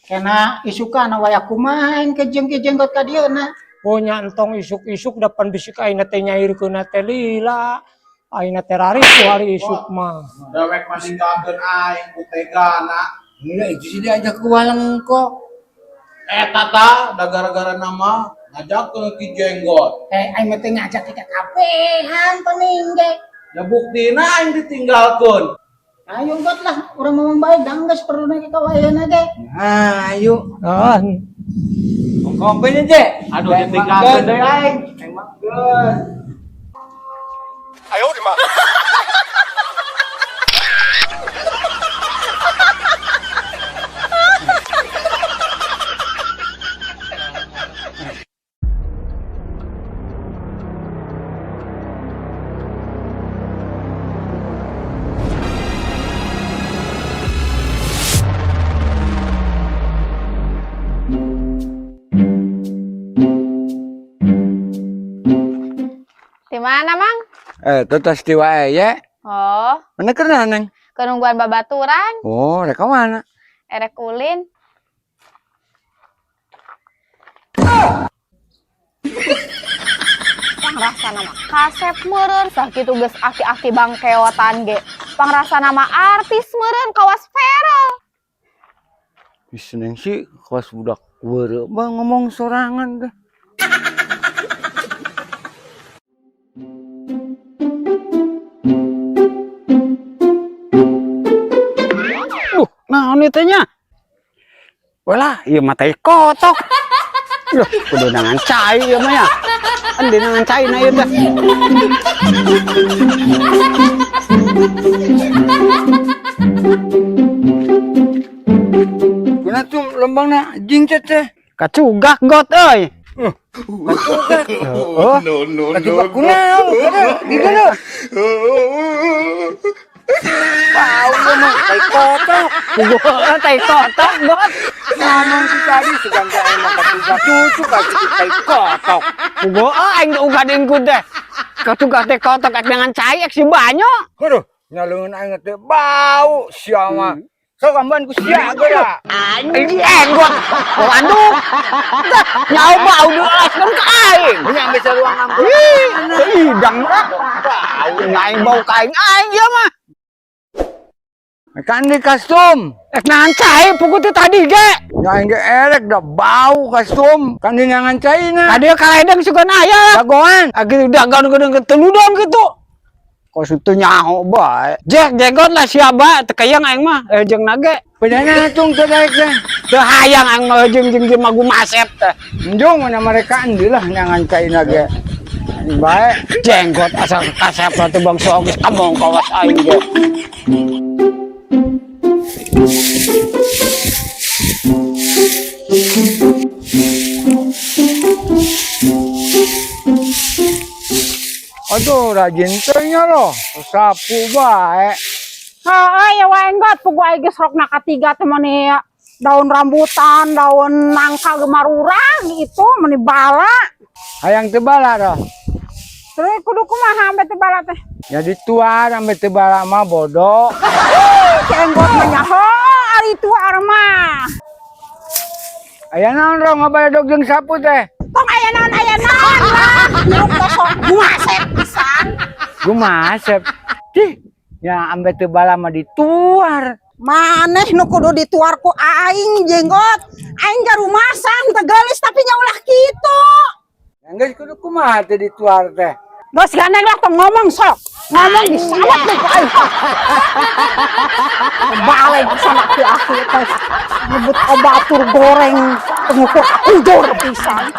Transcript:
Kena isukan waya kumaha aing ke jeung Ki Jenggot ka dieu na. Oh nya entong isuk-isuk depan bisik aing teh nyairkeun teh lila. Aing teh rarisu hari isuk mah. Dewek mah ninggalkeun aing ku tegana. Enggak, itu sih diajak ke Walengko. Eta ta da gara-gara nama ngajakkeun Ki Jenggot. Eh aing mah teh ngajak ka kabehan pening ge. Ya buktina aing ditinggalkeun. Ayo got lah, urang ngomong baik dah geus perlu ka wayana ge. Nah, ayo. Ah, Kongkonya, Je. Aduh ditinggalkeun deui aing. Emang geus. Di mana, Mang? Eh, tetas di wae ye. Oh, Mana kena, Neng? kenungguan babaturan, Oh, rek ka mana? erek ulin. Pangrasa nama kasep meureun sakitu geus aki-aki bangkeotan ge. Pangrasa nama artis meureun kawas viral. Ih, Neng sih kelas budak weureu mah ngomong sorangan dah. Naon ieu teh nya? Walah, ieu mah teh kotok. Loh, kudu nangan cai ieu mah nya. Kan dinangan cai na ieu teh. Kuna tuh lembangna jingcet teh. Kacugak got euy. Kacugak. Heeh. Kacugak kunaon? Kada, di kada. Bau ieu mah tai kotok. Puguh tai kotok got. Ngomong si tadi seganda emang kacugak cucu kacugak tai kotok. Puguh aing teh ugadin ku teh. Kacugak teh kotok ek dengan cai ek si banyo. Aduh, nyaleungeun aing teh bau sia mah. Sok amban ku sia geura. Anjing got. Waduh. Nyau bau dioleskeun ka aing. Nya ambe saruang ambe. Ih, hidang ah. Bau aing bau ka aing aing ieu mah. Kan di kostum. Ek nangan cai puguh teh tadi ge. Nya aing ge erek dah bau kostum. Kan di nangan caina. Tadi kaledeng sugan aya. Dagoan. Agi dagang gedeng teludong gitu. Kok situ nyaho bae. Jek jenggot lah siapa teu kayang aing mah jeung nage. Pedana tung teu daek teh. Teu hayang aing mah jeung jeung jeung magu masep teh. Enjung mana mereka endi lah nangan caina ge. Bae. Jenggot asal kasep lah teu bangsa geus kamong kawas aing ge. Aduh, rajin teh nya loh. Sapu bae. Heeh, ya wae enggot puguh aing geus rokna katiga teh meni daun rambutan, daun nangka gemarurang gitu meni bala. Hayang teu bala roh. Terus kudu kumaha ambe teh bala teh? Ya dituar ambe teu bala mah bodoh. Si enggot mah nyaho ari tuar mah. Aya naon roh ngabaledog jeung sapu teh? Tong aya naon lah. Hirup kosong gumasep pisan. Gumasep. Cih, ya ambe teu bala mah dituar. Maneh nu kudu dituar ku aing jenggot. Aing garumasan teu geulis tapi nya ulah kitu. Geus kudu kumaha teh dituar teh? Geus gandeng lah tong ngomong sok. Ngomong disawat deh ku aing. Balik sama aki-aki teh. Nyebut obatur goreng pengukur kujur pisan.